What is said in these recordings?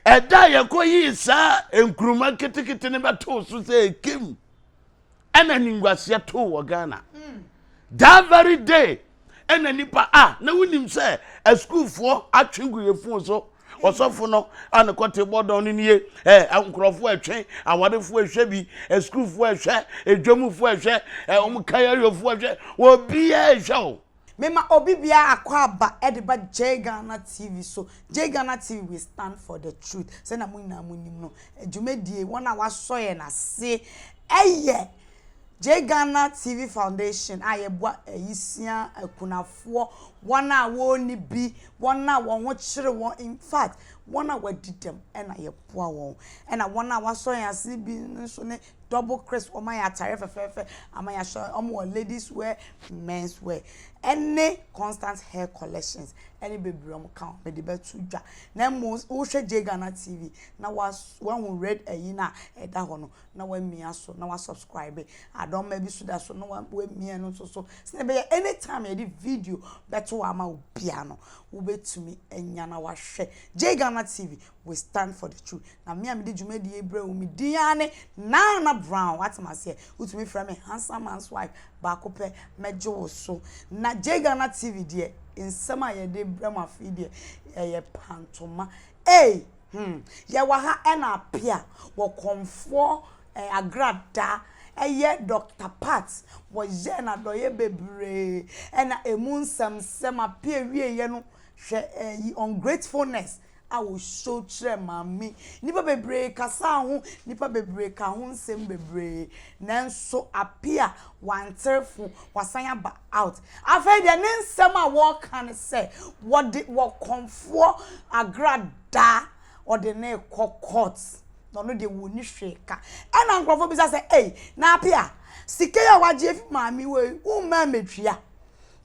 Ɛda a yɛkɔyii saa nkuruma nketekete no bɛtoo so sɛ ekim ɛna animguaseɛ too wɔ Ghana. That very day ɛna nipa a na wonim sɛ asukuufoɔ atwe gu yɛn fon so ɔsɔfo no a ne kɔte bɔdɔn no nie ɛ nkurɔfoɔ ɛtwe awarefoɔ ɛhwɛ bi asukuufoɔ ɛhwɛ edwamufoɔ ɛhwɛ ɛ wɔn kayayɔfoɔ ɛhwɛ obiara ɛhwɛ o. Mema obi biara akwaaba de ba Jay Ghana TV so. Jay Ghana TV we stand for the truth. Sɛnea mo nyinaa mo nim no, dwumadie wɔn a wɔasɔ yɛn ase yɛ Jay Ghana TV Foundation a yɛboa ayisia, akunafoɔ, wɔn a wɔnni bi, wɔn a wɔn ho kyere wɔn, in fact, wɔn a wɔadi dɛm na yɛboa wɔn. Ɛna wɔn a wɔasɔ yɛn ase bi nso ne Double Chris, wɔn ayɛ atareɛ fɛfɛɛfɛ ama yɛahyɛ, wɔn wɔ ladies wear, men's wear, ɛne Constant Hair Collections, ɛne bebree wɔn ka ho, mede bɛto dwa. Na mmom wohwɛ Jay Ghana TV na wahu red ayi no a ɛda hɔ no, na wamia so na wasubscribe. Adɔmma bi so da so na wamia no nso so, sɛnea ɛbɛyɛ anytime yɛde video bɛto hɔ ama obiara no, wobɛtumi anya na wahwɛ. Jay Ghana TV, we stand for the truth. Na me a mede dwumadie yi brɛ wo, me din ara ne Nana Brown. Wate m'aseɛ? Wotumi frɛ me Handsome Man's Wife baako pɛ, mɛgye wo so. Na Jay Ghana TV deɛ, nsɛm a yɛde brɛ mo afei deɛ, ɛyɛ pantoma. Ei! Hmm, yɛwɔ ha ɛna Apea wɔ kɔmfoɔ eh, Agradaa ɛyɛ Doctor Pat, wɔyɛɛ no adɔeɛ bebree ɛna ɛmu nsɛmsɛm Apea wieɛ no, hwɛ ɛyi ungratefulness a wɔshow kyerɛɛ maame. Nnipa bebree kasaa ho, nnipa bebree kaa ho nsɛm bebree, nanso Apea wanterefo, wasan aba out. Afei deɛ ne nsɛm a wɔreka ne sɛ wɔde wɔ kɔmfoɔ agradaa ɔde no rekɔ court na ɔno deɛ wɔnni hwee ka. Ɛna nkurɔfoɔ bisa sɛ ei na Apea sika yi a wagye afi maame wɔ yi womma mmɛtua?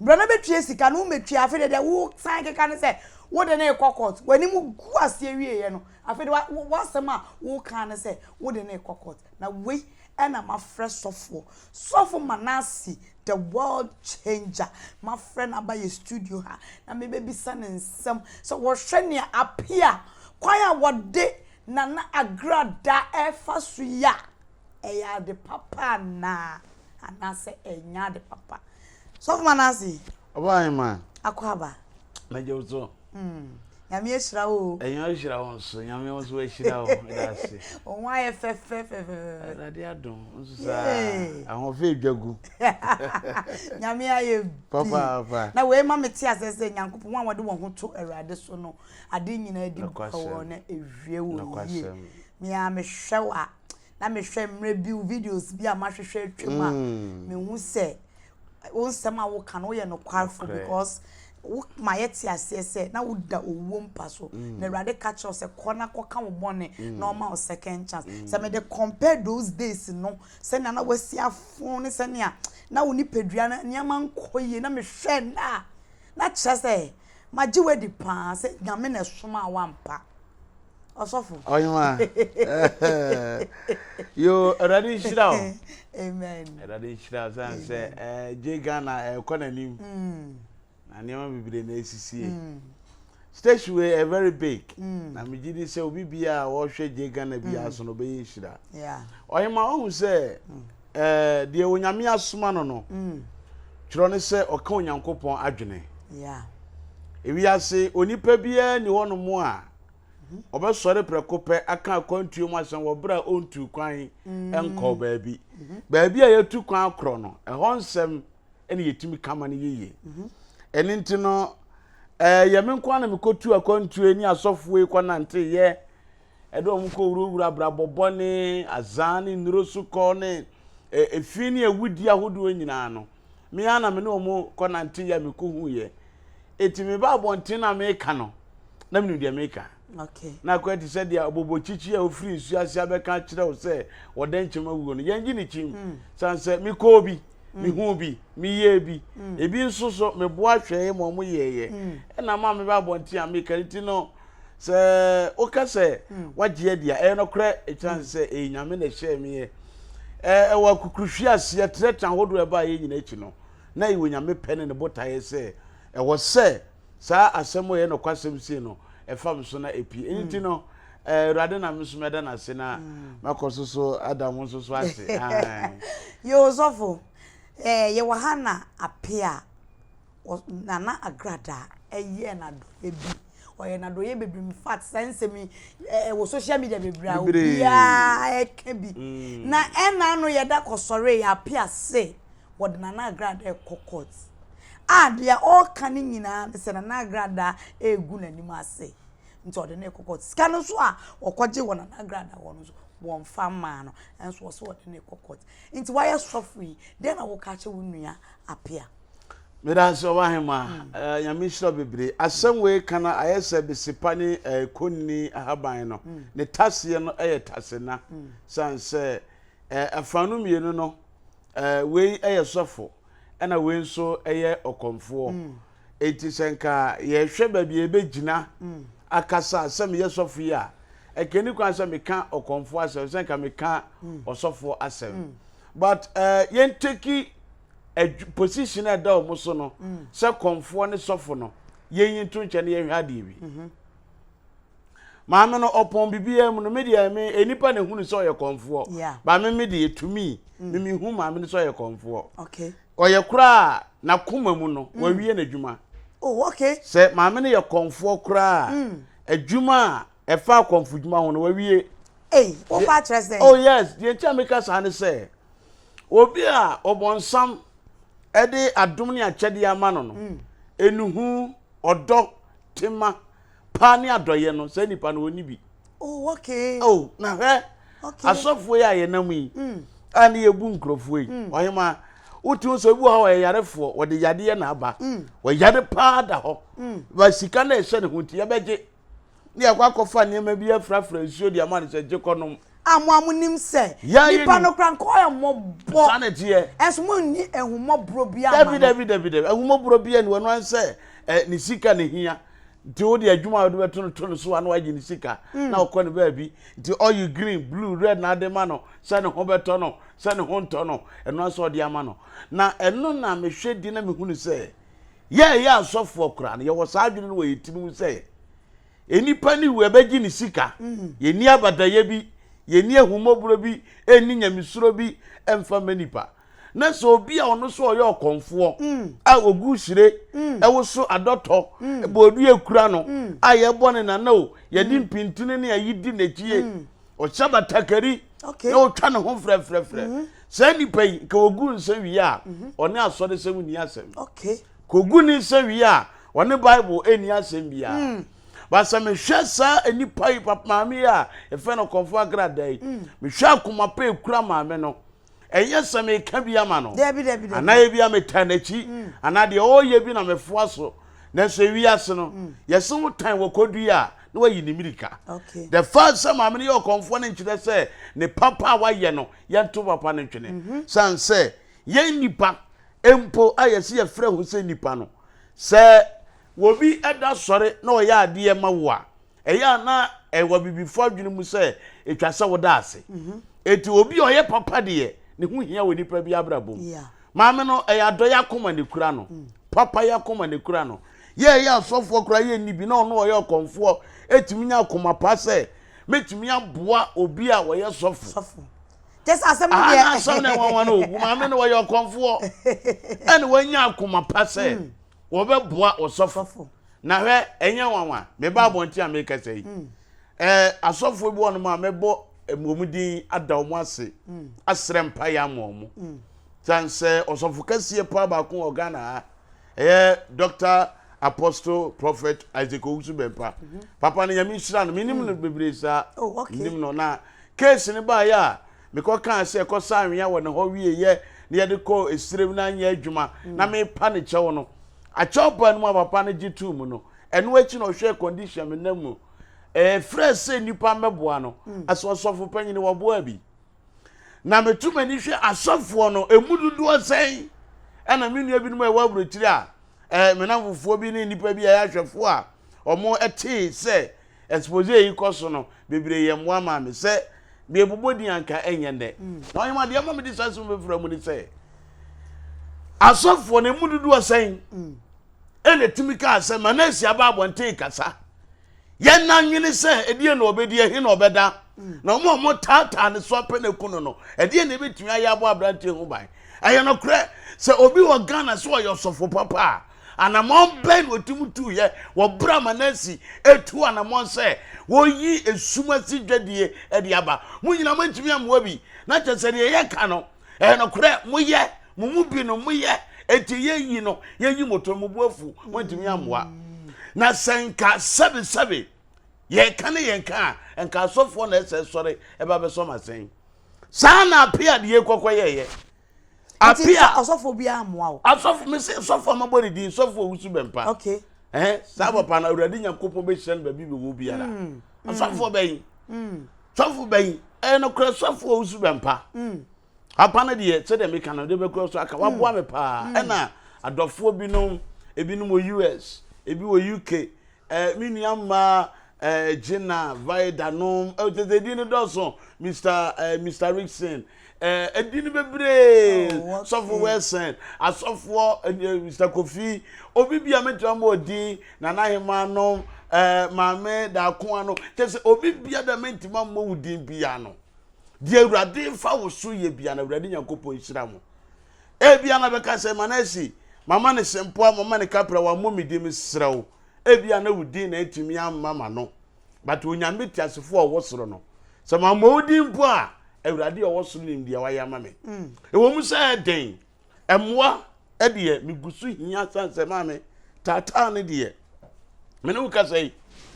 Berɛ no bɛtua sika no wommɛtua afei deɛ deɛ wosan keka ne sɛ wode no rekɔ court w'anim gu aseɛ wieɛ no afei deɛ w'asɛm a woka ne sɛ wode no rekɔ court na wei ɛna mafrɛ sɔfoɔ sɔfo Manase The World Changer. Mafrɛ no aba yɛ studio ha na mebɛbisa no nsɛm sɛ wɔhwɛ nea Appiah kwan a wɔde Nana Agradaa ɛrefa so yi a, ɛyɛ ade papa anaa anaasɛ ɛnyɛ ade papa. Sɔfo Manase. Ɔbaa Akɔ aba. Mɛgye wo so. Mm. Nyame ahyira wo o. Ɛnyɛ ɔhyira wo nso. Nyame nso ahyira wo. Meda ase. Wo ho ayɛ fɛfɛfɛfɛfɛ. Awurade adom nso saa. Ahoɔfɛ edwa gu. Nyame ayɛ bi. Papaapa. Na wei ma me te aseɛ sɛ Nyankopɔn wɔn a wɔde wɔn ho to Awurade so no ade nyinaa di boa wɔn na ewie wɔn yie. Me ara mehwɛ wo a na mehwɛ mmerɛ bi wo videos bi a mahwehwɛ atwam a mm. mehu sɛ wo nsɛm a woka no woyɛ nokwarefo because wo ma yɛte aseɛ sɛ na woda owuo mpa so mm. na awurade ka kyerɛ sɛ kɔ na kɔka wo bɔne mm. na ɔma wo second chance mm. sɛ mede compare those days no sɛnea na wasi afo ne sɛnea na wo nipadua no nneɛma nkɔ yie na mehwɛ nna a na kyerɛ sɛ magye wadi paa sɛ nyame na ɛsoma a wampa Ɔsɔfo. Ɔhema. Yo, Awurade nhyira wo. Amen. Awurade nhyira wo sane sɛ eh, gye Ghana ɛkɔ eh, n'anim. Mm. Na nneɛma bebree na esisie. Mm. Station wei ɛ very big. Mm. Na megye di sɛ obi bia a wɔhwɛ gye Ghana bi mm. so no ɔbɛyɛ nhyira. Yeah. Ɔhema ɔhu sɛ mm. eh, deɛ Onyame asoma no no. Mm. Twerɛ ne sɛ ɔka Onyankopɔn adwene. Yeah. Ewiase onipa biara ni hɔnom a ɔbɛsɔre prɛko pɛ aka akwantuo mu asɛm wɔ berɛ a ɔntuu kwan nkɔɔ baabi. Baabi a yɛtu kwan korɔ no, ɛhɔ nsɛm na yɛtumi ka ma no yie. Ɛno nti no, ɛyɛ me nko ara na mekɔtu akwantuo ne asɔfoɔ yi kɔnanteeɛ, ɛde wɔn kɔwurawura abrabɔ bɔne, azaa ne nnuro so kɔ ne efi ne awudie ahodoɔ nyinaa no. Me ara na me ne wɔn kɔnanteeɛ a mekɔhuiɛ. Enti meba abɔnten na meka no, na menim deɛ meka. Okay. Na akɔyɛ te sɛ deɛ ɔbɔbɔkyikyi a ɔfiri nsuo ase abɛka akyerɛ wo sɛ wɔda nkyɛm awuo no, yɛngye ne kyim. Mm. Sane sɛ mekɔɔ bi, mm. mehuu bi, meyɛɛ bi, mm. ebi nso so meboa hwɛeɛ ma ɔmo yɛɛyɛ. Mm. Ɛna ma meba abɔnten a meka no ti no, sɛ woka sɛ mm. wagye adi a, ɛyɛ nokorɛ ɛkyɛn mm. sɛ ɛyɛ Nyame na ɛhyɛɛ meɛ. Ɛwɔ akukuruhwi aseɛ trɛtrɛ ahodoɔ ɛbaa yɛ nyina akyi no, na ɛyɛ Onyame pɛ ne ne botaeɛ sɛ ɛwɔ sɛ saa asɛm a ɛyɛ nokwasɛm sei no ɛfa me so na ɛpue. Ɛno nti no, Awurade na me nso mɛda no ase na makɔ so so ada mo nso so ase. Yoo sɔfo, eh, yɛwɔ ha na ape a Nana Agrada ɛyɛɛ no adɔeɛ bi. Ɔyɛ no adɔeɛ bebree. In fact, saa nsɛm yi ɛwɔ social media bebree a obiara ɛka bi. Mm. Na ɛna ano yɛda kɔsɔre yɛ ape ase wɔde Nana Agrada ɛkɔ court. A deɛ ɔreka ne nyinaa ne sɛ Nana Agrada ɛregu n'anim ase. Nti ɔde no rekɔ court. Sika no nso a ɔkɔgye wɔ Nana Agrada hɔ no nso, wɔmfa mmaa no. Nso ɔsɛ ɔde no rekɔ court. Nti wayɛ sɔfo yi, dɛn na woka akyerɛ wo nua Apea? Meda ase ɔbahema. Mm. Uh, Nyame nhyira bebree. Asɛm wei ka no ayɛ sɛ besepa ne uh, konni ahaban no. Mm. Ne taseɛ no yɛ tasena. Mm. San sɛ uh, afa no mmienu no, uh, wei yɛ sɔfo ɛna wei nso yɛ ɔkɔmfoɔ. Mm. Enti sɛ nka yɛhwɛ baabi a yɛbɛgyina akasa sɛ meyɛ sɔfo yi a, ɛka ni kwan sɛ meka ɔkɔmfoɔ asɛm sɛ nka meka ɔsɔfoɔ asɛm. But uh, yɛn teki position a ɛda wɔn so no sɛ kɔmfoɔ ne sɔfo no yɛnyi nto nkyɛn na yɛnhwɛ adeɛ bi. Mm-hmm. Maame no ɔpɔn biribiara mu no me deɛ me nnipa na ehunu sɛ ɔyɛ kɔmfoɔ. Ba me me deɛ tumi mm. me mehu maame no sɛ ɔyɛ kɔmfoɔ. Okay. Ɔyɛ koraa n'akoma mu no mm. wawie n'adwuma. Oh, okay. Sɛ maame no yɛ kɔmfoɔ koraa mm. adwuma a ɛfa akɔmfo dwuma ho no wawie. Ei, wo pa kyerɛ sɛ. Oh yes, deɛ nti a meka saa ne sɛ obi a ɔbɔnsam ɛde adom ne akyɛdeɛ ama no no, mm. enuhu, ɔdɔ, tema, paa ne adɔyɛ no, saa nipa no ɔnni bi. Oh, okay. Oh, na hwɛ, okay. asɔfoɔ yi a yɛnam yi, mm. a ne yɛbu nkurɔfoɔ yi, mm. ɔhema, wotu sɛ obi wɔ hɔ ɔyɛ yarefoɔ, wɔde yadeɛ na aba, mm. wɔyare paa da hɔ, mm. ba sika na ɛhyɛ ne ho nti yɛbɛgye, ne yɛakɔ akɔfa nneɛma bi afrafra nsuo de ama no sɛ gye kɔnom. A mo a monim sɛ nipa no kora nka ɔyɛ mmɔbɔ. Saa na ɛteɛ. Ɛnso monni ahummɔborɔ bi ama no. Dabi dabi dabi dabi ahummɔborɔ bi ani wɔn sɛ ɛ ne sika na ehia nti wo de adwuma a wɔde bɛto no to no so a na wagye ne sika mm. na ɔkɔ ne baabi nti ɔyɛ green blue red na ade ma no sɛ ne ho bɛtɔ no sɛ ne ho ntɔ no ɛno asɛ ɔde ama no na ɛno na mehwɛ di na mehunu sɛ yɛyɛ asɔfoɔ koraa no yɛwɔ saa adwene no wɔ yɛn tirim sɛ nnipa ne wu ɛbɛgye ne sika mm. yɛnni abadayɛ bi yɛnni ahummɔborɔ bi ɛnni nyamesuro bi ɛmfa mma nipa na sɛ obi a ɔno nso ɔyɛ ɔkɔmfoɔ mm. a ɔgu hyire mm. ɛwoso adɔtɔ mm. bɔɔdu ekura no a yɛbɔ ne nana o yɛde mpintini ne ayi di n'akyie ɔhyɛ batakari na ɔtwa ne ho frɛfrɛfrɛ mm-hmm. saa nipa yi nka ɔgu nsa wie a mm-hmm. ɔne asɔresɛm nni asɛm kɔgu ne nsa wie a ɔne bible ɛnni asɛm biara But sɛ mehwɛ saa nipa yi papa maame yi a yɛfrɛ no kɔmfo agrada yi mehwɛ akoma pa ekura maame no Ɛnyɛ sɛ meka bi ama no. Dabi, dabi, dabi. Anaa ebi a metaa n'akyi. Mm. Anaa deɛ ɔreyɛ bi na mefoa so. Nanso ewiase no, mm. yɛse wo tan wɔ kɔdui a, na wayi ne mirika. Okay. The fact sɛ maame no yɛ ɔkɔmfoɔ no nkyerɛ sɛ ne papa a wayɛ no, yɛnto papa no ntwene. Mm -hmm. San sɛ yɛn nipa mpo a yɛse yɛfrɛ ho sɛ nipa no, sɛ wɔbi da sɔre na ɔyɛ adeɛ ma wo a, Ɛyɛ a na ɛwɔ abibifo adwene mu sɛ etwa sɛ woda ase. Mhm. Enti obi a ɔyɛ papa deɛ, ne ho hia wɔ nipa bi abrabɔ mu. Maame no, ɛyɛ adɔeɛ akoma na ekura no. Mm. Papayɛ akoma na ekura no. Yɛ ɛyɛ asɔfoɔ koraa yɛ nni bi na ɔno ɔyɛ ɔkɔmfoɔ etumi nya akoma pa sɛ mɛtumi aboa obi a ɔyɛ sɔfo. Sɔfo. Kyɛ sɛ asɛm no deɛ. Ah, asɛm no ɛnwanwa no o. Maame no ɔyɛ ɔkɔmfoɔ. Ɛna wanya akoma pa sɛ mm. wɔbɛboa ɔsɔfo. Na hwɛ, ɛnyɛ nwanwa, meba abɔnten a merekasa yi, ɛɛ asɔfoɔ bi wɔ nom a mɛbɔ wɔn din ada wɔn ase, asrɛ mpaeɛ ama wɔn. San sɛ ɔsɔfo kɛseɛ paa baako wɔ Ghana ha, ɛyɛ Dr. Apostle Prophet Isaac Owusu Bɛmpa. Papa no Nyame nhyira no, menim no bebree saa, oh, menim no. Na case no baeɛ a, mekɔ kaa sɛ ɛkɔsa anwea wɔ ne hɔ wieɛ na yɛde kɔɔ esirem na anyɛ adwuma, na mepa ne kyɛw no, Akyɛwpa no mu a papa no gye too mu no, ɛno akyi na ɔhwɛɛ condition a menam mu. Ɛfrɛ sɛ nnipa mmɛboa no, mm. asɛ ɔsɔfo panyin wɔboa bi. Na meto m'ani hwɛ asɔfoɔ no, emu dodoɔ sɛn ɛna me nua binom a ɛwɔ aburokyiri a ɛɛ me namfofoɔ bi ne nnipa bi a ɛyɛ ahwɛfoɔ a wɔn tee sɛ Expose yi kɔ so no, bebree yɛ mmoa maa me sɛ merebobɔ din anka ɛnyɛ nnɛ. Mm. Na ɔhema deɛ ɛma mede saa asɛm bɛfira mu ne sɛ asɔfoɔ no emu dodoɔ sɛn mm. ɛna ɛtumi kaa sɛ Manase aba abɔnten kasa. Yɛn na nwene sɛ ɛdeɛ na ɔbɛdi, ɛhe na ɔbɛda, na wɔn a wɔtaataa ne so apɛ no aku no no, ɛdeɛ na ɛbɛtumi ayɛ abɔ aberanteɛ ho ban. Ɛyɛ nokorɛ sɛ obi wɔ Ghana sɛ ɔyɛ ɔsɔfo papa a, anammɔn bɛn na ɔtumi tuiɛ wɔ berɛ a Manase retu anammɔn sɛ wɔreyi esum ase dwadie de aba? Mo nyinaa moantumi ammoa bi. Na kyerɛ sɛ deɛ yɛka no, Ɛyɛ nokorɛ, moyɛ, mo mu binom moyɛ, enti yɛyi no, yɛyi mo to, mo bo afu, moantumi ammoa. Na sɛ nka sɛbesɛbe yɛka ne yɛn ka a, nka asɔfoɔ na ɛsɛ sɔre ɛba bɛsɔ m'asɛn. Saa na Apia deɛ kɔkɔ yɛyɛ. Apia. Ɔsɔfoɔ bi ammoa wo. Asɔfo, me se sɔfoɔ a mabɔ ne din, sɔfoɔ Owusu Bɛmpa. Okay. Eh, saa papa no, Awurade Nyankopɔn bɛhyira no baabi bɛwɔ biara. Asɔfoɔ bɛn? Sɔfo bɛn? Ɛyɛ nokorɛ sɔfo Owusu Bɛmpa. Papa no deɛ sɛdeɛ meka no de bɛkura so aka waboa me paa. Ɛna adɔfoɔ binom, ebinom wɔ US, ebi wɔ UK, eh, me nua mmaa eh, Gina, Vida nom, eh, tete edin no dɔɔso, Mr. Eh, Mr. Rickson, eh, edin no bebree, Oh, okay. Sɔfo Wilson, asɔfoɔ, eh, Mr. Kofi, obi bi a mɛtumi ama odin, Nana Hemaa nom, eh, Maame Daako ano, kyɛ sɛ obi bia da mentumi ammɔ wo din bia no. Deɛ Awurade fa wo so yɛ bia no, Awurade Nyankopɔn nhyira mo. Ebia na bɛka sɛ, Manasi, mama ne sempoa, mama ne kapra, wammɔ me din, mesrɛ wo. Ebia na wo din na antumi amma m'ano. But Onyame teasefo a ɔwɔ soro no, sɛ mammɔ wo din mpo a, Awurade a ɔwɔ soro nim deɛ wayɛ ama me. Ɛwɔ mu sɛ ɛden, Mmoa deɛ megu so hia sane sɛ maame taataa no deɛ me ne wo kasa yi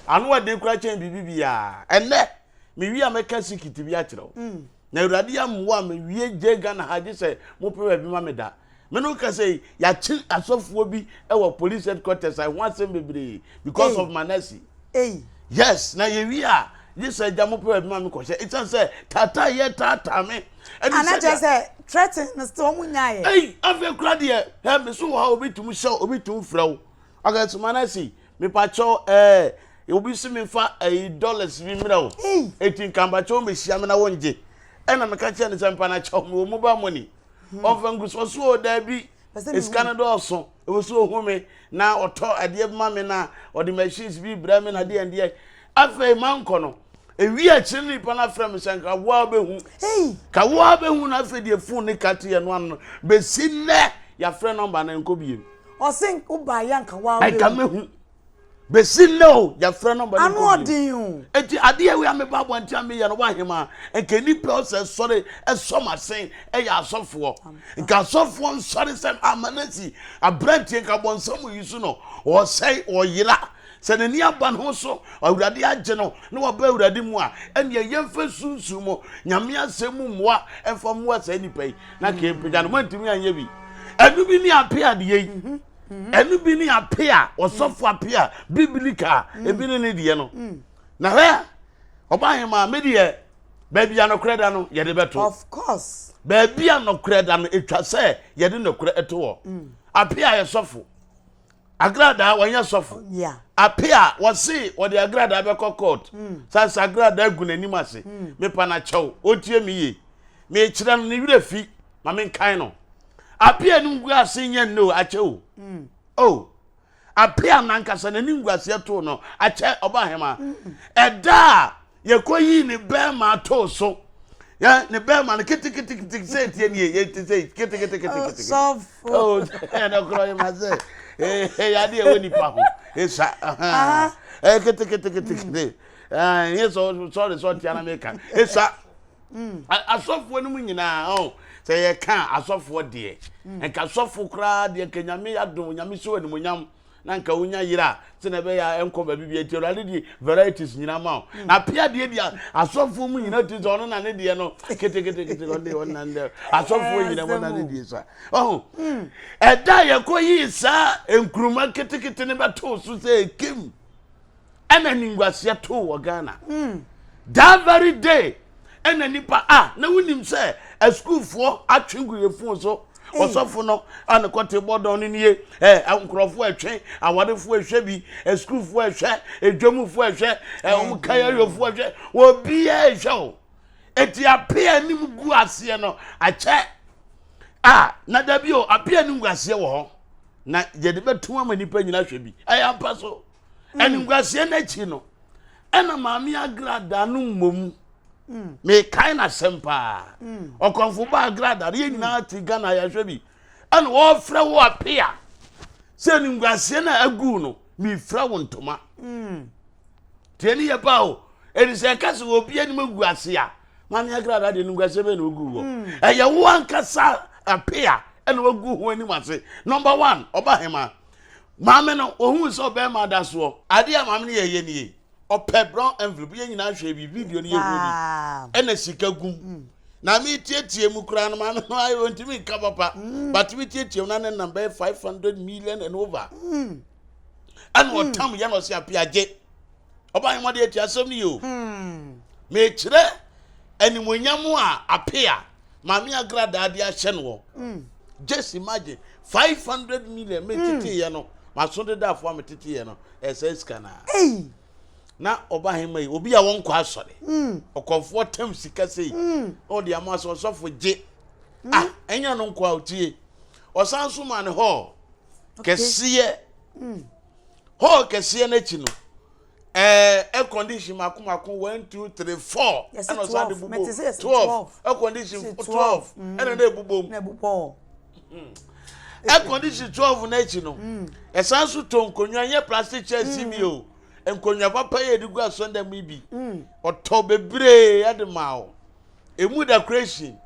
ano ɔden koraa kyɛn biribi biara ɛnɛ mewie a mɛka sikiti bi akyerɛ wo mm. na awurade ammoa a mewie gye Ghana ha gye sɛ mopɛ baabi ma me da me ne wo kasa yi yɛakye asɔfoɔ bi wɔ police headquarters a ɛho asɛm bebree because hey. of Manasi Ei. Yes, na yɛwie a, gye sɛ agya mo pɛ baabi ma me kɔhyɛ. Ɛsiane sɛ taataa yɛ taataa me. Ɛne Ana kyerɛ sɛ threaten no still wɔn nyaeɛ. Ei, afei kora deɛ, hɛ me so wɔ ha obi tum hyɛ obi tum frɛ wo. Ɔka sɛ mana si, mepakyɛw ɛɛ obi si me fa ɛyi dollars bi mmerɛ wo. Eti nka mpakyɛw mehyia me na wongye. Ɛna meka kyerɛ no sɛ mpa na kyɛw me wɔ mobile money. Ɔmfa ngu so ɔso o daabi. Sika no dɔɔso, ɛwɔ sɛ ohu me na ɔtɔ adeɛ bi ma me na ɔde machines bi brɛ me na deɛ deɛ. Afei mankɔ no, ewi akyire no nipa no afrɛ me sɛ nka woa bɛhu. Ka woa bɛhu na afei deɛ phone ne ka teɛ no ano no, bɛsi nnɛ yɛafrɛ nɔmba no nkɔ biem. Ɔse wobaeɛ anka woa bɛhu. Nka mɛhu. Bɛsi nnɛ o, yɛfrɛ nɔmba no Ano nkɔ bio. ɔden o. Enti adeɛ wei a meba abɔnten a meyɛ no, w'ahemaa, nka nnipa ɔsɛ sɔre sɔ m'asen yɛ asɔfoɔ. Nka asɔfoɔ nsɔre sɛ ama no asi aberanteɛ nka bɔnsam yi so no, ɔsɛe, ɔyera. Sɛ n'ani aba ne ho so, Awurade agye no na waba Awurade mu a, ɛnneɛ yɛmfa sunsum mu, Nyame asɛm mu mmoa mfa mmoa saa nnipa yi na nka yɛmpagya no. Moantumi anyɛ bi. Ɛno bi ne apeadeɛ yi. Ɛno bi ne ape a ɔsɔfo ape a bibilika mm. ebi ne ne deɛ no mm. na hwɛ ɔba ahema me deɛ baabi a nɔkorɛ da no yɛde bɛto of course baabi a nɔkorɛ da no etwa sɛ yɛde nɔkorɛ ɛto hɔ mm. ape a yɛ sɔfo agradaa wɔnyɛ sɔfo oh, ape a wɔse wɔde agradaa bɛkɔ court sansa agradaa gu n'anim ase mepa na kyɛw otie mi yie mekyerɛ no ne werɛ fi ma menkae no Ape a animguase nyɛ nnɛ o, akyɛ o. Mm. Oh, ape a nankasa n'animguaseɛ too no, akyɛ ɔba hema. Ɛda a yɛkɔyii ne bɛrima too so, yɛ ne bɛrima no keteketekete sɛ etie nie yɛ ti sɛ keteketekete. Sɔfo. Oh, ɛna korɔ yɛ ma sɛ ɛyɛ adeɛ ɛwɔ nipa ho esa ɛyɛ keteketekete ɛyɛ sɔ sɔre sɔ tia na meka esa. Mm. Asɔfoɔ no mu nyinaa ɔn sɛ yɛka asɔfoɔ deɛ mm. nka sɔfo koraa deɛ nka nyame adom nyame so animonyam na nka wonya yere a sɛ na ɛbɛyɛ a ɛnkɔ baabi bi nti awurade de varieties nyinaa ma wo mm. na pia deɛ deɛ asɔfoɔ mu nyinaa ti sɛ ɔno na ne deɛ no ketekete ɔne ɔno na ne deɛ asɔfoɔ nyinaa mu na ne deɛ sa ɔho ɛda a yɛkɔ yii saa nkuruma ketekete ne bɛtoo so sɛ ekim ɛna animguaseɛ too wɔ Ghana mm. that very day ɛna nipa a na wonim sɛ asukuufoɔ atwe gu yɛ fon so ɔsɔfo no a ne kɔte bɔdɔn no nie ɛ nkurɔfoɔ ɛtwe awarefoɔ ɛhwɛ bi asukuufoɔ ɛhwɛ edwamufoɔ ɛhwɛ ɛ wɔn kayayɔfoɔ ɛhwɛ obiara ɛhwɛ o eti ape anim gu aseɛ no akyɛ a na dabi o ape anim gu aseɛ wɔ hɔ na yɛde bɛto ama nipa nyina hwɛ bi ɛyɛ ampa so. Animguaseɛ no akyi no, Ɛna Maame Agradaa no mmom, mekae n'asɛm paa. Ɔkɔmfo ba Agradaa no, yɛn nyinaa te Ghana yɛahwɛ bi. Ɛna wɔfrɛ wo apea sɛ animguaseɛ no a agu no, mefira wo ntoma. Tie ne yɛ paa o. Ɛdi sɛ ɛka sɛ obi anim agu ase a, Maame Agradaa deɛ animguaseɛ bɛyɛ na ogu wɔ. Ɛyɛ wo ankasa apea ɛna wagu ho anim ase. Number one, ɔba hema. Maame no, ohuu sɛ ɔbarima da soɔ. Adeɛ a maame no yɛeɛ nie, ɔpɛ brown envelope, yɛn nyinaa hwɛɛ bi, video no yɛhuu bi, ɛna sika gum. Mm. Na metietie mu koraa no, maame no ayɛ ɔntumi nka papa, mm. but metietie mu na ne nam bɛyɛ 500 million and over. Mm. Ɛna ɔtam yɛ na ɔse apeagye. Ɔba ahemɔde ati asɛm no yɛ o. Mekyerɛ animonyam a apea Maame Agradaa de ahyɛ no wɔ. Mm. Just imagine 500 million me mm. tete yɛ no. Maso dedaafo a me tete yɛ no. Ɛsɛ sika na. Hey. Na ɔba hema yi obi a wɔnkɔ asɔre. Mm. Ɔkɔmfoɔ tam sika sei. Mm. Na ɔde ama sɛ ɔsɔfo gye. Mm. Ah, ɛnyɛ no nko a otie. Ɔsan so ma ne hɔ kɛseɛ. Mm. Hall kɛseɛ no akyi no, ɛɛ air condition mako mako one two three four ɛna ɔsan de bobom 12 air condition 12 mm. ɛna na ebobom mm. air condition 12 n'akyi no mm. ɛsan so tɔ nkonnwa nyɛ plastic chairs mm. bi o nkonnwa papa yɛ de gu asɔndɛm yi bi ɔtɔ bebree ɛde ma o emu decoration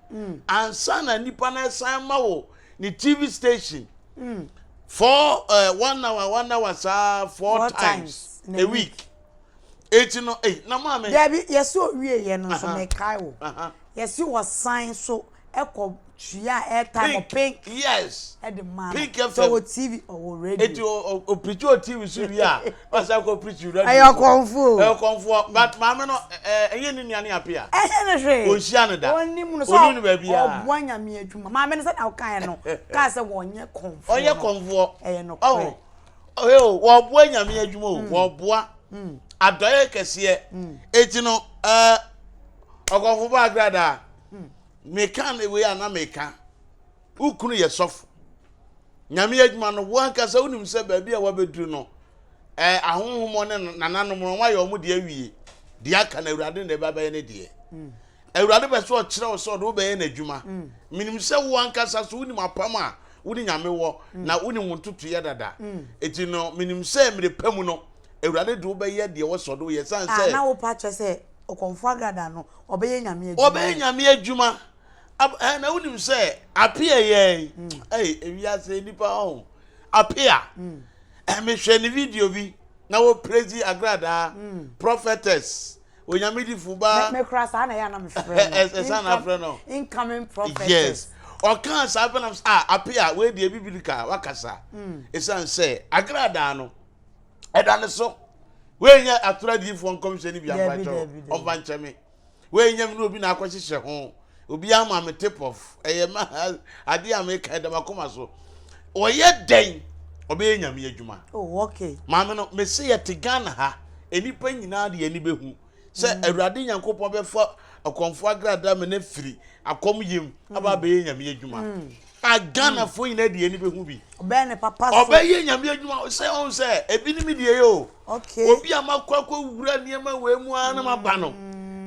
ansa na nipa na ɛsan ma wo ne tv station mm. four uh, 1 hour 1 hour saa four times a week eti no eh na maame. Dabi, yɛsi owie yɛ no nso mɛkae wo yɛsi wɔsan so ɛkɔ tua airtime pink, pink yes ɛde maa no. Pink FM. So wɔ TV, ɔwɔ radio. Eti o o preach o TV so wie a, ɔsan kɔ preach radio. Ɛyɛ ɔkɔnfo o. Ɛyɛ ɔkɔnfo, but maame no ɛnyɛ ne nua ne apia. Ɛnyɛ ne hwee. Onhyia no da. Onim no so. Onim no baabi a. Ɔboa Nyame adwuma. Maame no sɛ na ɔkae no kaa sɛ wɔnyɛ kɔnfoɔ. Ɔnyɛ kɔnfoɔ. Ɛyɛ nokorɛ. Ɔhɛ o, wɔboa Nyame adwuma o, wɔboa adɔyɛ kɛseɛ. Eti no ɔkɔnfo ba Agradaa, meka ne wei a na meka, wo kunu yɛ sɔfo. Nyame adwuma no, wo ankasa wonim sɛ baabi a wabɛduru no, ahonhom ne nananom no, wɔayɛ wɔn deɛ awie. Deɛ aka no, Awurade na ɛba bɛyɛ ne deɛ. Awurade bɛ sɛ ɔkyerɛ wo sɛ ɔde wo bɛyɛ n'adwuma. Menim sɛ wo ankasa so wonim apam a wo ne Nyame wɔ, na wonim wo ntotoeɛ dada. Enti no, menim sɛ mmerɛ pa mu no, Awurade de wo bɛyɛ deɛ ɛwɔ sɛ ɔde wo yɛ, ɛsiane Ah, sɛ. na wo pa kyerɛ sɛ Ɔkɔmfoɔ Agrada no, ɔbɛyɛ Nyame adwuma. Ɔbɛyɛ Nyame adwuma. Ab, eh, na wonim sɛ Apea yɛn, ɛy, ewiase nnipa ɔho, Apea, eh, mehwɛ ne video bi, na wɔprezi Agradaa, prophetess, Onyame difo ba. Me kura saa na ɛyɛ na mefrɛ no. Ɛsa na afrɛ no. Incoming prophetess. Yes. Ɔkaa saa pɛ na ah, Apea, wei deɛ bibiri ka wakasa. Ɛsiane sɛ Agradaa no ɛda ne so. Wei nyɛ atoro adiyifoɔ nkɔmhyɛ no bi amfa nkyɛ wo. Ɔmfa nkyɛ me. Wei nyɛ me ne obi na akɔhyehyɛ ho. Obi ama me tip off. Ɛyɛ ma adeɛ a meka ɛda m'akoma so. Ɔyɛ dɛn? Ɔbɛyɛ Nyame adwuma. Oh, okay. Maame no, mese yɛte Ghana ha, nnipa nyinaa de yɛn ani bɛhu sɛ Awurade Nyankopɔn bɛfa ɔkɔmfoɔ agradaa ma no afiri akɔm yam aba abɛyɛ Nyame adwuma. A Ghanafoɔ nyinaa de yɛn ani bɛhu bi. Ɔbɛyɛ ne papa so. Ɔbɛyɛ Nyame adwuma sɛ ɔhu sɛ ebi ne me deɛ yɛ o. Okay. Obi a makɔ akɔwura nneɛma wei mu ara na maba no.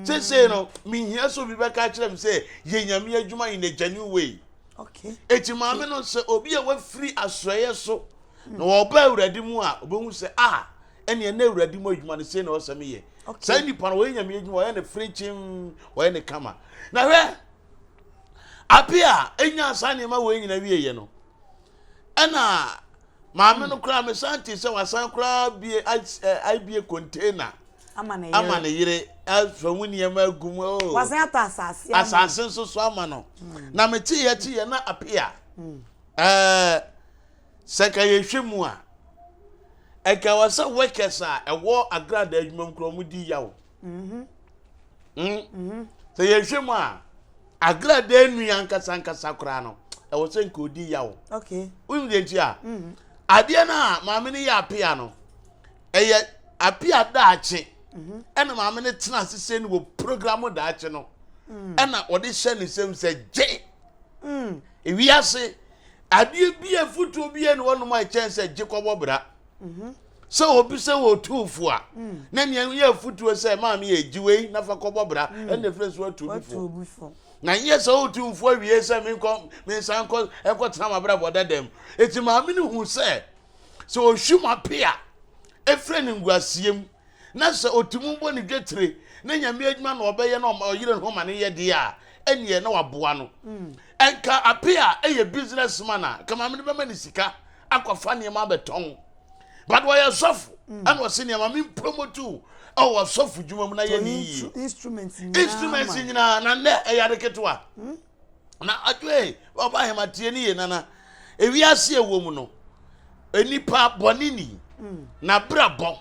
Seesei no, menhia sɛ obi bɛka akyerɛ me sɛ yɛ Nyame adwuma in a genuine way. Okay. Eti maame no sɛ obi a wafiri asoɛeɛ so na ɔba Awurade mu a, ɔbɛhu sɛ a ɛneɛ na Awurade mu adwuma no sei na ɔsɛ meyɛ. Okay. Saa nipa no ɔyɛ Nyame adwuma, ɔyɛ ne frekyem, ɔyɛ ne kama. Na hwɛ, ape a ɛnya saa nneɛma wei nyina wieɛ no, ɛna maame no koraa mesan te sɛ wasan koraa bie abie container Ama ne ama yere. ne yere afa mu nneɛma agu mu. Oh. Wasan atɔ asase ama. Asase nso so ama no. Na meteeɛ teeɛ na ape a ɛɛ sɛ nka yɛhwɛ mu a, ɛnka wɔ sɛ workers a ɛwɔ Agradaa adwuma mu koraa wɔn di yaw. Sɛ yɛhwɛ mu a, Agradaa nua ankasa ankasa koraa no, ɛwɔ sɛ nka odi yaw. Okay. Wonim deɛ nti a? Adeɛ no a maame no yɛ apea no, ɛyɛ apea daakye. Ɛna maame no tena ase sɛ no wɔ program daakye no. Ɛna ɔde hyɛ ne nsam sɛ gye. Ewiase adeɛ bi a afutuo bi a ne wɔnom a ɛkyɛn sɛ gye kɔbɔ bra. Sɛ obi sɛ wɔtu fo a, na nea yɛ afutuo sɛ maame yɛ gye wei na fa kɔbɔ bra, ɛnna ɛfiri so atu obi fo. Na nyɛ sɛ wotu mfo awie sɛ menkɔ mensan nkɔ nkɔtena m'abrabɔ dada mu. Eti maame no hu sɛ sɛ ohwim ape a efiri ne nguaseɛ mu na sɛ otumi bɔ ne dwetire na nyame adwuma na ɔbɛyɛ na ɔyere ne ho ma ne yɛ deɛ a ɛneɛ na waboa no. Ɛnka ape a ɛyɛ business man a, nka maame no bɛma ne sika akɔfa nneɛma abɛtɔn. But ɔyɛ sɔfo ɛna ɔse nneɛma me promote wo ɛwɔ sɔfo dwuma mu na yɛ ne yie. Instruments nyinaa na nnɛ ɛyɛ ade ketewa. Na adwoe ɔba ahema tie ne yie nana. Ewiase ɛwɔ mu no nipa bɔne ni na brabɔ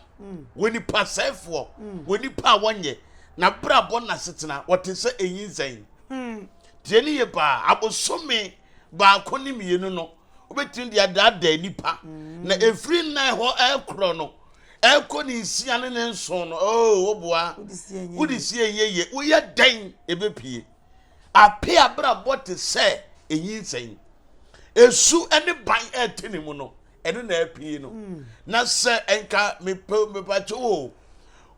wɔ nipa sɛefoɔ wɔ nipa a wɔnyɛ na brabɔ na setena wɔte sɛ enyinsɛn. Tie ne yie paa abosome baako ne mmienu no wobɛtumi de adaadaa nipa na ɛfiri nnan hɔ ɛkorɔ no ɛkɔ ne nsia ne ne nson no oo woboa wode sie nyɛ yie woyɛ dɛn ɛbɛpie ape abrabɔ te sɛ ɛnyinsɛn esu ne ban ɛte ne mu no ɛno na ɛpie no mm. na sɛ nka mepɛ mepakye wo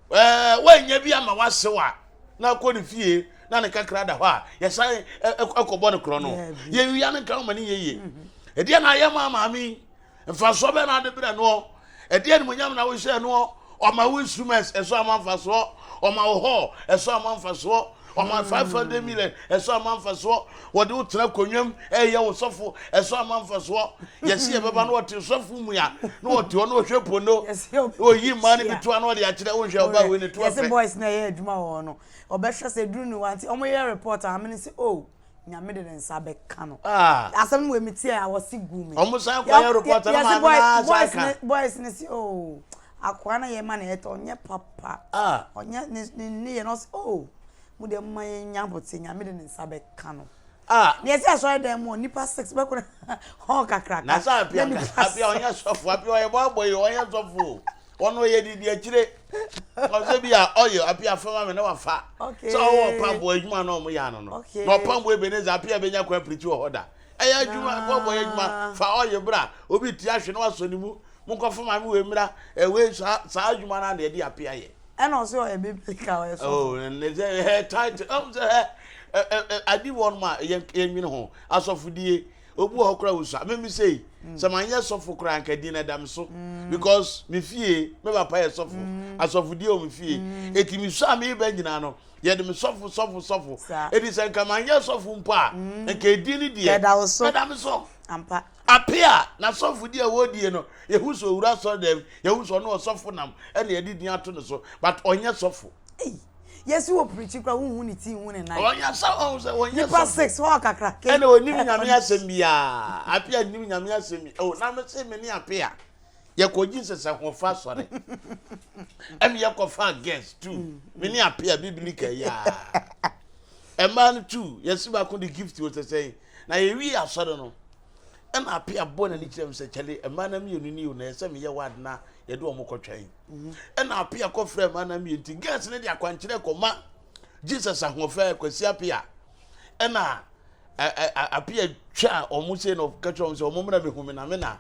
ɛɛ woanya bi ama wasew a na akɔ ne fie na ne kakra da hɔ a yɛsan ɛkɔbɔ ne korɔ no yɛwia no nka woma ne yɛ yie mm-hmm. ɛdeɛ na ayɛ ma maame yi mfasoɔ bɛn na ade brɛ noɔ ɛdeɛ animonyam na wohyɛ noɔ ɔma wo instruments ɛso ama mfasoɔ ɔma wo hall ɛso ama mfasoɔ ɔma 500 million ɛso ama mfasoɔ wɔde wo tena konwam ɛyɛ wo sɔfo ɛso ama mfasoɔ yɛsi yɛbɛba na wɔte sɔfo mu ya na wɔte hɔ na wɔhwɛ pono na wɔyi mmaa no bi toa na wɔde akyerɛ wohwɛ ɔbaa wei ne toa fɛ yɛsi boys na ɛyɛ adwuma wɔ hɔ no ɔbɛhwɛ sɛ duru ne wa nti wɔn yɛ report a amene sɛ oh nyame de ne nsa bɛka no ah. asɛm no wɔ mi tie a wɔsi gu mi wɔn san kɔ yɛ report na maame na asa ka boys ne si oh akoa na yɛ ma na yɛ tɔ ɔnyɛ papa ah. ɔnyɛ ne ne ne yɛ no ɔsi oh mo deɛ mo ma yɛ nya abote nyame de ne nsa bɛka no ah. na yɛsɛ asɔre dan mu nipa six bɛkɔ hɔ kakraka na sɛ apia apia ɔnyɛ sɔfo apia ɔyɛ bɔɔbɔ yi ɔnyɛ sɔfo Ɔno ɔyɛ didi akyire. Ɔsɛ bi a ɔyɛ apia fama me na wafa. Sɛ ɔwɔ ɔpambo adwuma na ɔmo yɛ ano no. Na ɔpambo Ebenezer apia benya kwan pirikyi wɔ hɔ da. Ɛyɛ adwuma bɔbɔ yɛ adwuma fa ɔyɛ bra obi ti ahwe na wasɔ ne mu. Monkɔ fa maame wei mmra. Ɛwei saa saa adwuma no na yɛde apia yɛ. Ɛna ɔsɛ ɔyɛ biblical ɔyɛ sɔfo. Oh, ne sɛ ɛ title ɔmo sɛ ɛ ɛ adi wɔn ma yɛn yɛn nwene ho asɔfodie. Obi wɔ hɔ koraa osua. Me me sei, mm. sɛ manyɛ sɔfo koraa nka din na ɛda me so. Mm. Because me fie, me papa yɛ sɔfo. Mm. Asɔfodie wɔ me fie. Mm. Eti me sua me ba nyinaa no, yɛde me sɔfo sɔfo sɔfo. Eti sɛ nka manyɛ sɔfo mpo a, mm. nka edin ne deɛ. Ɛda wo so. Ɛda me so. Ampa. Ape a na sɔfo di a wɔdie no, yɛhu sɛ owura sɔre dɛm, yɛhu sɛ ɔno ɔsɔfo nam, ɛna yɛde din ato ne so. But ɔnyɛ sɔfo. Ei yɛsi wɔ pirikyi kora wonhu ne ti nhu ne nan. Ɔnyɛ sɛ ɔhu sɛ ɔnyɛ sɔfo. Nipa six hɔ kakra. Ɛna onim nyame asɛm biara. Apia nim nyame asɛm bi. Oh na me se me ne Apia yɛkɔ Jesus ahoɔfa asɔre. Ɛna yɛkɔ fa guest too. Me ne Apia biblika yi a. Ɛmaa no too yɛsi baako de gift wɔ sɛ sɛn. Na yɛwie asɔre no ɛna Apia bɔ n'ani kyerɛ me sɛ kyɛle mmaa na mmienu ni o na ɛsɛ meyɛ ward na yɛde wɔn kɔtwɛn. Ɛna Apia kɔfrɛ mmaa no mmienu nti girls no de akwankyerɛ kɔma Jesus ahoɔfɛ Kwasi Apia ɛna Apia twa wɔn sei na ɔka kyerɛ wɔn sɛ wɔn mmra mehu me na me na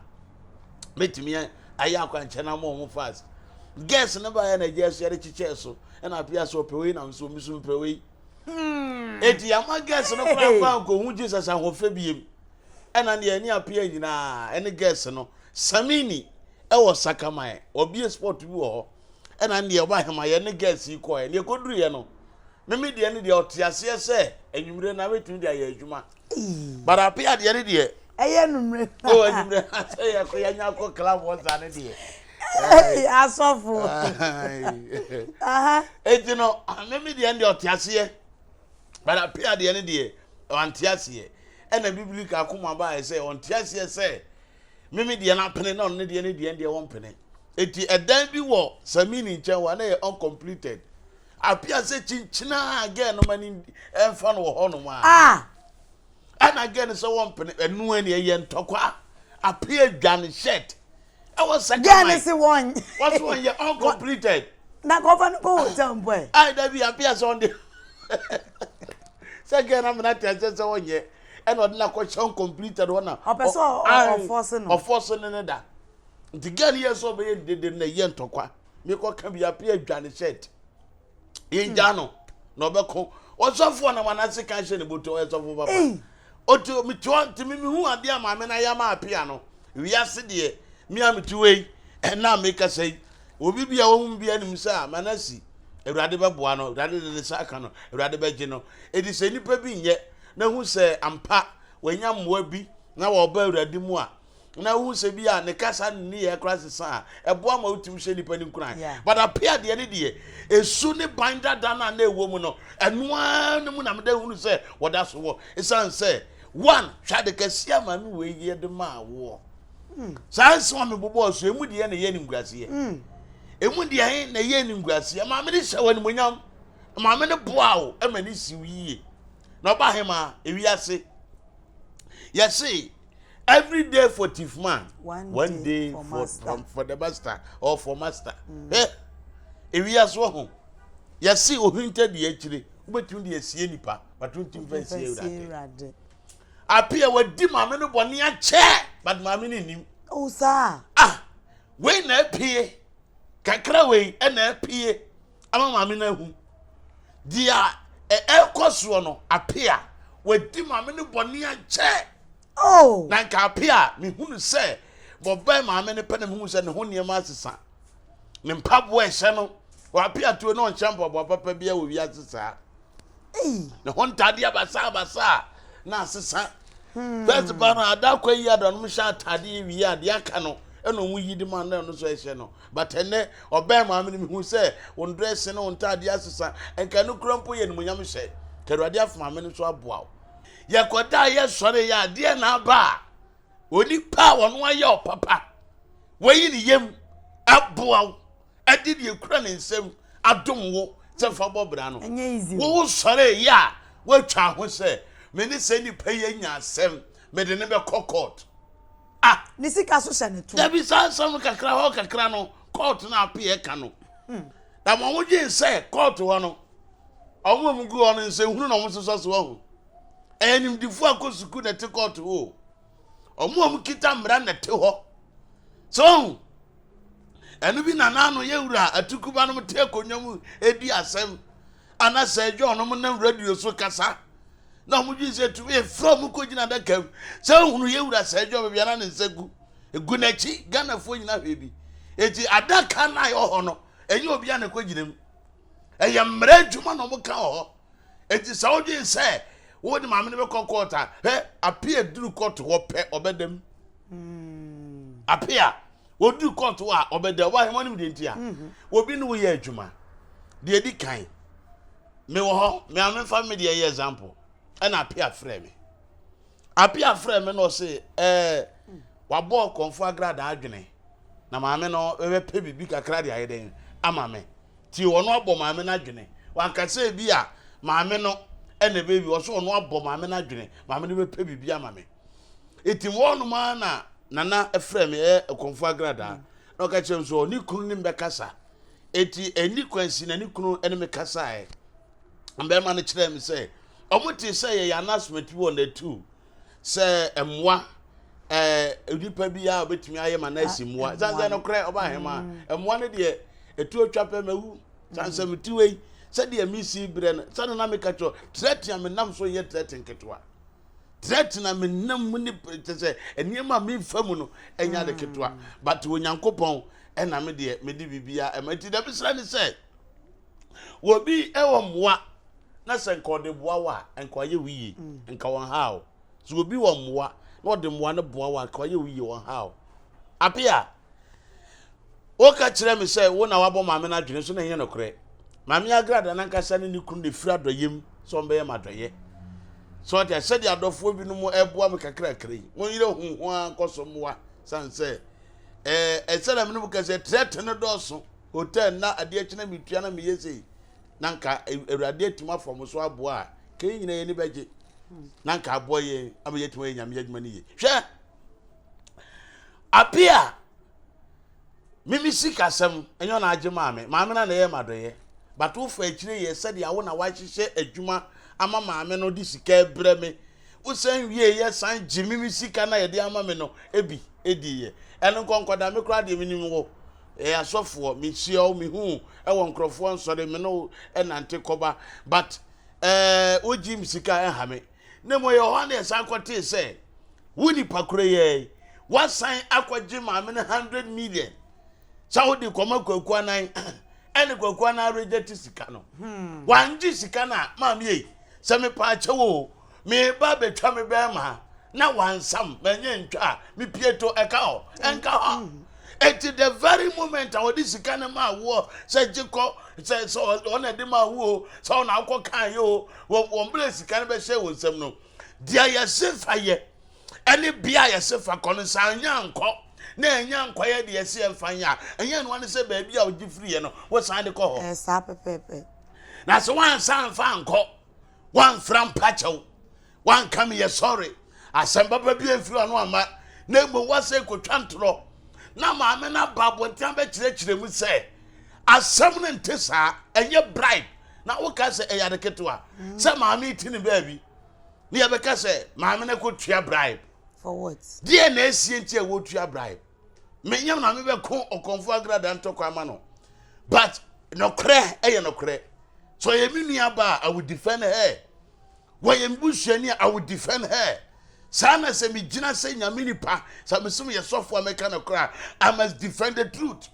mɛtumi ayɛ akwankyerɛ no ama wɔn fast. Girls no baeɛ na agya so yɛde kyekyɛɛ so ɛna Apia sɛ ɔpɛ wei na nso me so mepɛ wei. Hmm. Eti ama girls no koraa kɔ ankɔhu Jesus ahoɔfɛ biem. Ɛna deɛ ɛne Apia nyinaa ɛne girls no Samini ɛwɔ Sakaman ɔbie spot bi wɔ hɔ ɛna deɛ ɔba hema yɛ ne girls yi kɔɛ deɛ kɔduru yɛ no meme deɛ ne deɛ ɔte aseɛ sɛ anwummerɛ na bɛtumi de ayɛ adwuma but Apia deɛ ne deɛ ɛyɛ anwummerɛ oh anwummerɛ sɛ yɛkɔ yɛnya kɔ club hɔ saa ne deɛ asɔfo eti no meme deɛ ne deɛ ɔte aseɛ but Apia deɛ ne deɛ ɔnte aseɛ ɛna biblika akoma baeɛ sɛ ɔnte aseɛ sɛ Meme deɛ no apene na ɔno ne deɛ ne deɛ deɛ wɔmpene. Eti ɛdan bi wɔ Samini nkyɛn hɔ a na ɛyɛ uncompleted. Apia sɛ kyinkyinaa girl no ma ne ɛmfa no wɔ hɔnom a. Ah! Ɛna girl no sɛ wɔmpene ɛno ani ɛyɛ ntɔkwa. Apia dwa ne shirt ɛwɔ sakaman. Girl no se wɔn. Wɔso wɔn yɛ uncompleted. Na kɔfa no kɔ hotel mpo ɛ. Ayi dabi Apia sɛ ɔn de sɛ girl no amena te aseɛ sɛ ɔnyɛ. ɛna ɔde no akɔhyɛ uncompleted hɔ na ɔpɛ sɛ ɔfɔse no ɔfɔse no ne da. Nti girl yɛ sɛ ɔbɛyɛ ne dede no na ɛyɛ ntɔkwa. Mekɔka bi apia adwa ne shirt. Yɛngya no na ɔbɛko. Ɔsɔfoɔ na wanase kan hyɛ ne bɔtɔ ɔyɛ sɔfo papa. Ɔte mete hɔ nti me mehu adeɛ a maame no ayɛ ama apia no. Wiase deɛ me a mete wei ɛna mekasa yi obi bi a wɔhu bi anim sɛ a manasi Awurade bɛboa no, Awurade de ne nsa aka no, Awurade bɛgye no. Edi sɛ nipa bi nyɛ na hu sɛ ampa wanya mmoa bi na wɔba Awurade mu a, na wohu sɛ bi a ne kasa ne nneyɛɛ koraa sesa a, ɛboa ma wotumi hyɛ nnipa no nkuran. But apea deɛ ne deɛ, esu ne ban dada no a na ɛwɔ mu no, ɛno ara no mu na meda hunu sɛ wɔda so wɔ. Ɛsiane sɛ, one, hwɛ ade kɛseɛ a maame wei yɛ de maa woɔ. Saa nsɛm a mebobɔɔ so, emu deɛ na ɛyɛ animguaseɛ. Emu deɛ na ɛyɛ animguaseɛ. Maame no hyɛ wɔ animuonyam. Maame no boa wo ma ne siw yie. Na ɔba hemaa, ewiase. Yɛse, every day for thief man one, one day, for, for, for, for the master or for master mm. eh ewiase wɔ ho yɛse ohinta di akyire wobɛtumi de asie nipa but wontumi fa nsie awurade ape a wadi maame no bɔne akyɛ but maame no nnim oh, saa ah wei na apue kakra wei na apue ama maame no ahu deɛ ɛrekɔ soɔ no ape a wadi maame no bɔne akyɛ Oh! Na nka ape a mehunu sɛ wɔbɛn maame no pɛ na mehu sɛ ne ho nneɛma asesa. Ne mpaboa ɛhyɛ no, wɔape atuo na ɔnhyɛ mpaboa papa biara wɔ wiase saa. Ne ho ntadeɛ basabasa na asesa. Hmm. First pa no adakwa yi adanom hyɛ atadeɛ wie a deɛ aka no ɛna wɔn yi de ma na ɛno nso ɛhyɛ no. But ɛnɛ ɔbɛn maame no mehu sɛ wɔn dress ne wɔn ntadeɛ asesa. Nka no kura mpo yɛ animuonyam hyɛ. Ka Awurade afa maame no nso aboa wo. Yɛkɔdaa yɛsɔre yɛ adeɛ na aba a onipa a ɔno ayɛ ɔpapa wayi ne yam aboa wo ɛde deɛ ekura ne nsam adom wo sɛ fa bɔ bra no wo sɔre yɛ a woatwa ho sɛ me ne sɛ nipa yi anya asɛm mede ne bɛkɔ court ah ne sika so hyɛ ne to dabi saa asɛm kakra hɔ kakra no court no apeɛ ka no hmm. na ma wɔn sɛ court hɔ no Wɔn a wɔgu hɔ no nsɛnhunu na wɔsosɔ so ahu. Ɛyɛ nimdefoɔ a kɔ sukuu na ɛte kɔɔto hɔ o. Wɔn a wɔkita mmara na ɛte hɔ. So ahu? Ɛno bi na n'ano yɛ wura atukuba nom te akonnwa mu edi asɛm ana sɛ John nom nam radio so kasa na wɔn dwen sɛ tumi efra wɔn kɔ gyina adaka mu sɛ ohunu yɛ wura sɛ John baabi ana ne nsa gu egu n'akyi Ghanafoɔ nyina hwɛ bi eti adaka na ɛwɔ hɔ no ɛnyɛ obi a na ɛkɔ gyina mu. Ɛyɛ mmara adwuma na wɔka wɔ hɔ. Enti sɛ wodwen sɛ wode maame no bɛkɔ kɔɔt a, hwɛ apia duru kɔɔto hɔ pɛ ɔbɛda mu. Hmm. Apia wɔduru kɔɔto hɔ a ɔbɛda wɔ ahema no mu deɛ nti a mhm. obi ne woyɛ adwuma deɛ edi kan mewɔ hɔ me a memfa me deɛ yɛ example ɛna apia frɛ me apia frɛ me na ɔse ɛɛ wabɔ ɔkɔmfo agradaa adwene na maame no bɛpɛ biribi kakra de ayɛ dɛn ama me Nti ɔno abɔ maame no adwene. Wanka sɛ ebi a maame no ɛna ɛbɛyɛ bi. Ɔsɛ ɔno abɔ maame no adwene. Maame no bɛpɛ biribi ama me. Nti wɔnom ara na nana frɛ me ɛyɛ Ɔkɔmfo Agradaa. Na ɔka kyerɛ me sɛ ɔne kunu ne mbɛkasa. Nti ɛni kwansi na ne kunu ne me kasaeɛ. Mbɛrima no kyerɛɛ me sɛ ɔmo te sɛ yɛyɛ announcement bi wɔ Natu sɛ mmoa ɛɛ nipa bi a obetumi ayɛ ma na asi mmoa san sɛ nokorɛ ɔba ahema mm. mmoa no deɛ etuo twa pɛ mawu san sɛ meti wei sɛdeɛ mesi berɛ no sɛde na meka kyerɛ trɛte a menam so nyɛ trɛte nketewa trɛte na menam mu ne kyɛ sɛ nneɛma a mefa mu no ɛnyɛ ade ketewa mm. but onyankopɔn ɛna me deɛ mede biribiara ɛma nti dɛm srɛ ne sɛ wɔbi ɛwɔ mmoa na sɛ nka ɔde boa wo a nka ɔyɛ wo yie mm. nka wɔn ha o sɛ obi wɔ mmoa na ɔde mmoa no boa wo a nka ɔyɛ wo yie wɔn ha o apia woka kyerɛ me sɛ wo na wabɔ maame no adwene so na ɛnyɛ nokorɛ maame agrada nankasa ne ne kunu na ɛfiri adɔyɛ mu sɛ ɔmbɛyɛ ma adɔyɛ sɛ ɔte sɛdeɛ adɔfoɔ binom ɛboa me kakrakra yi wɔn yerɛ hu ho ara nkɔ so mmoa sane sɛ ɛɛ ɛsɛ na mene mu kɛsɛ trɛte no dɔɔso hotel na adeɛ kyena metua na meyɛ sei na nka Awurade atumi afa mo so aboa a, ka yɛn nyinaa yɛn ani bɛgye na nka aboa yɛn ama yɛatumi ayɛ Nyame adwuma no yie. Hwɛ, ape a mimi sikasɛm ɛnyɛ ɔna agye maa me, maame no na ɛyɛ m'adɔyɛ, but wofa akyire yɛ sɛdeɛ wo na wahyehyɛ adwuma ama maame no de sika brɛ me, wosan wie yɛ san gye mimi sika na yɛde ama me no ebi edi yɛ. Ɛno nkɔ nkɔda me koraa deɛ menim wo. Ɛyɛ asɔfoɔ, mehyia wo, mehu wo ɛwɔ nkurɔfoɔ nsɔre, me ne wo ɛnante kɔba. But ɛɛ wogye me sika ɛnha me. Na mmom ɛyɛ hɔ a na yɛsan kɔtee sɛ wo nipa koro yi ara yi, woasan akɔgye maame no 100 million sɛ wode kɔma Kwaku Anan ɛne Kwaku Anan reject sika no. Hmm. Wangye sika no a, maame ei, sɛ mepɛ akyɛw o, meba abɛtwa me bɛrima na wansam, manyɛ ntwa a, mepie to ɛka hɔ, ɛnka hɔ. Hmm. Eti the very moment a wɔde sika no maa woɔ sɛ gye kɔ sɛ sɛ ɔna de maa wo o sɛ ɔna akɔ kan yɛ o wɔn wɔn bere sika no bɛhyɛ wɔn nsam no deɛ yɛse fa yɛ ɛne bea a yɛse fa kɔ no sɛ anya ankɔ na ɛnya nkɔyɛ deɛ yɛse yɛmfa nyɛ a ɛnyɛ noa ne sɛ baabi a wogye firiiɛ no wosan de kɔ hɔ. Ɛyɛ saa pɛpɛɛpɛ. Na sɛ woansan amfa ankɔ, woamfra mpa kyɛw, woanka meyɛ sɔre, asɛm papa bi amfiri w'ano amma, na mmom woasɛ kɔtwa ntorɔ, na maame no aba abɔnten abɛkyerɛkyerɛ mu sɛ asɛm no nte saa, ɛnyɛ bribe, na woka sɛ ɛyɛ ade ketewa sɛ maame ti ne baabi. Ne yɛbɛka sɛ maame no kɔtua bribe. For what? Deɛ na asie nti a wɔtua bribe. Menyam na mebɛko ɔkɔmfo agrada ntɔkwa ama no. But nɔkorɛ ɛyɛ nɔkorɛ. So ɔyɛ me nua ba a, I will defend her. Wɔyɛ me busuani a, I will defend her. Saa na sɛ megyina sɛ nyame nipa, sɛ mesom yɛ sɔfo a mɛka nɔkorɛ a, I must defend the truth.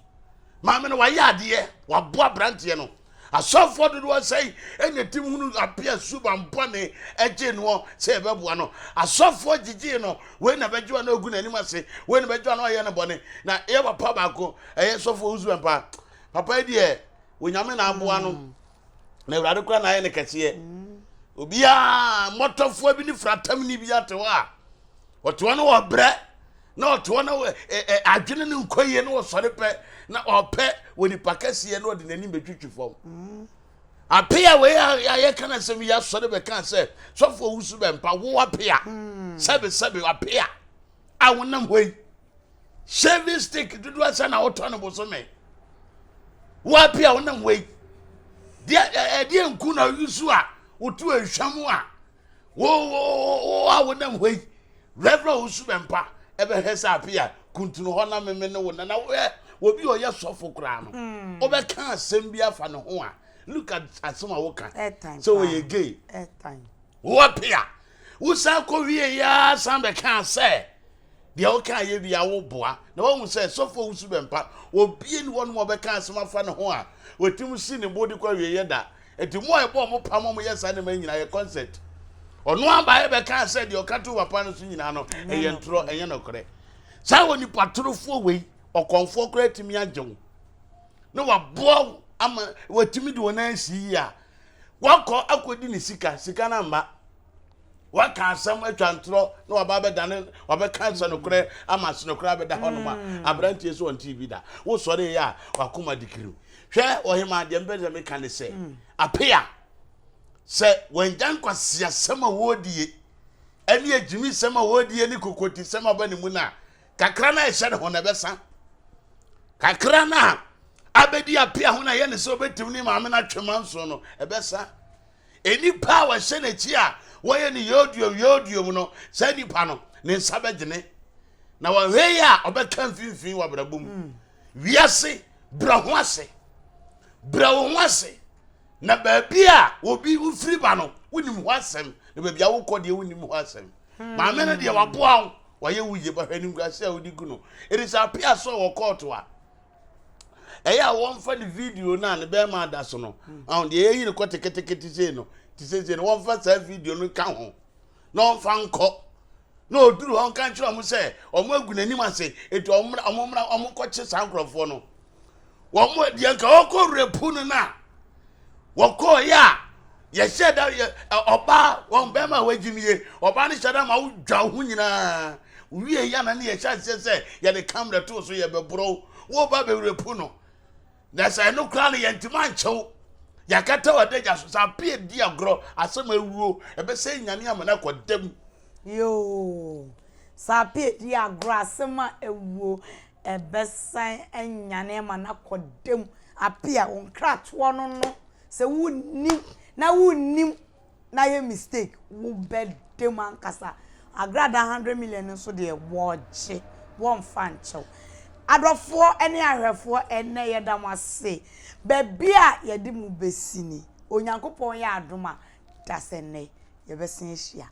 Maame no wayɛ adeɛ, waboa aberanteɛ no. Asɔfoɔ dodoɔ sɛn na ɛtim hunu Appiah suban bɔne gyee noɔ sɛ yɛbɛboa no? Asɔfoɔ gyegyee no, wei na bɛgye wa na ɔgu n'anim ase, wei na bɛgye wa na ɔyɛ no bɔne. Na yɛ papa baako, ɛyɛ sɔfoɔ Owusu Bɛmpa, papa yi deɛ, Onyame na aboa no, na Awurade koraa na ayɛ no kɛseɛ. Obiara, mmɔtɔfoɔ bi ne fratamni bi ate hɔ a, ɔte hɔ no wɔbrɛ na ɔte hɔ na adwene no nkɔ yie na ɔsɔre pɛ na ɔpɛ wɔ nipa kɛseɛ na ɔde n'anim bɛtwitwi fam mm. ape a wei a yɛka no asɛm yi asɔre bɛka sɛ sɔfo owusu bɛmpa wo ape a mm. sɛbe sɛbe ape a a wonam hɔ yi shaving stick dodoɔ sɛ na wotɔ no bosome wo ape a wonam hɔ yi deɛ ɛdeɛ nku na woyusu a wotu ehwam a wo wo wo a wonam hɔ yi reverend owusu bɛmpa ɛbɛhwɛ sɛ ape a kuntunu hɔ na meme ne wo nana woyɛ obi a ɔyɛ sɔfo koraa no hmm. wobɛka asɛm bi afa ne ho a look at asɛm a woka sɛ wɔyɛ gay wo ape a wosan kɔ wie ya san bɛka sɛ deɛ woka yɛ bi a woboa na wahu sɛ sɔfo owusu bɛmpa obie ne hɔ nom ɔbɛka asɛm afa ne ho a wɔtim si ne bo de kɔ awie yɛ da Enti mo a ɛbɔ mo pam mo yɛ saa nneɛma nyinaa yɛ concert. Ɔno aba yɛ bɛka sɛ deɛ ɔka to papa no so nyinaa no ɛyɛ ntorɔ ɛnyɛ nokorɛ. Saa wɔ nipa torofoɔ wei ɔkɔmfoɔ koraa atumi agye wo na waboa wo ama watumi de wɔn asi yie a wakɔ akɔdi ne sika sika no amma waka asɛm atwa ntorɔ na waba abɛdane wabɛka nsɛnokorɛ ama asenokorɛ abɛda hɔ nom a mm. aberanteɛ sɛ ɔnte bi da wosɔre yɛ a wakoma de kiriw hwɛ ɔhema deɛ mpɛ sɛ meka ne sɛ mm. apea sɛ wɔngya nkwaseasɛm a wɔredie ɛne agyimisɛm a wɔredie ne kokotisɛm aba ne mu no a kakra no a ɛhyɛ ne ho na ɛbɛsa kakra no a abɛdi apea ho na ɛyɛ ne sɛ ɔbɛtumi ne maame no atwe manso no ɛbɛsa Nnipa a wɔhyɛ n'akyi a wɔyɛ no yooduom yooduom no, saa nipa no, ne nsa bɛgyene. Na wɔhwɛ yi a ɔbɛka mfimfini wɔ abrabɔ mu. Mm. Wiase, brɛ ho ase. Brɛ wo ho ase. Na baabi a obi wofiri ba no, wonim hɔ asɛm. Na baabi a wokɔ deɛ wonim hɔ asɛm. Hmm. Maame no deɛ waboa wo, wayɛ wo yie, bahwɛ animguase a wode gu no. Ɛde sɛ apea so wɔ kɔɔto a, ɛyɛ a wɔmfa ne video no a ne bɛrima ada so no ahun deɛ yɛyi no kɔ teketekete sei no te sɛ sei no wɔmfa saa video no ka ho na wɔmfa nkɔ na ɔduru hɔ nka nkyerɛ wɔn sɛ wɔn agu n'anim ase eti wɔn mmra wɔn mmra wɔn nkɔkye saa nkurɔfoɔ no wɔn deɛ nka wɔkɔ repu no na wɔkɔɔ yɛ a yɛhyɛ da yɛ ɔbaa wɔn bɛrima a wagyim yie ɔbaa no hyɛ da ma wodwa wo ho nyinaa wie yɛ na ne yɛhyɛ aseɛ sɛ yɛde kamera too so yɛbɛborɔ wo ba bɛwerɛpu no na sɛ ɛno koraa no yɛntumi ankyɛw yɛakata wɔ adagya so sɛ apee di agorɔ asɛm awuo ɛbɛsɛ nyane ama no akɔ dam. Yoo sɛ apee di agorɔ asɛm a awuo ɛbɛsan anyane ama no akɔ dam apee a wo nkratoɔ no no Sɛ wonnim na wonnim na yɛ mistake wo bɛ da mu ankasa. Agrada hundred million no nso deɛ wɔgye. Wɔmfa nkyɛ wo. Adɔfoɔ ne ahwɛfoɔ, ɛnnɛ yɛda mo ase. Baabi a yɛde mo bɛsi ni. Onyankopɔn yɛ adom a, dasɛ nnɛ yɛbɛsan ahyia.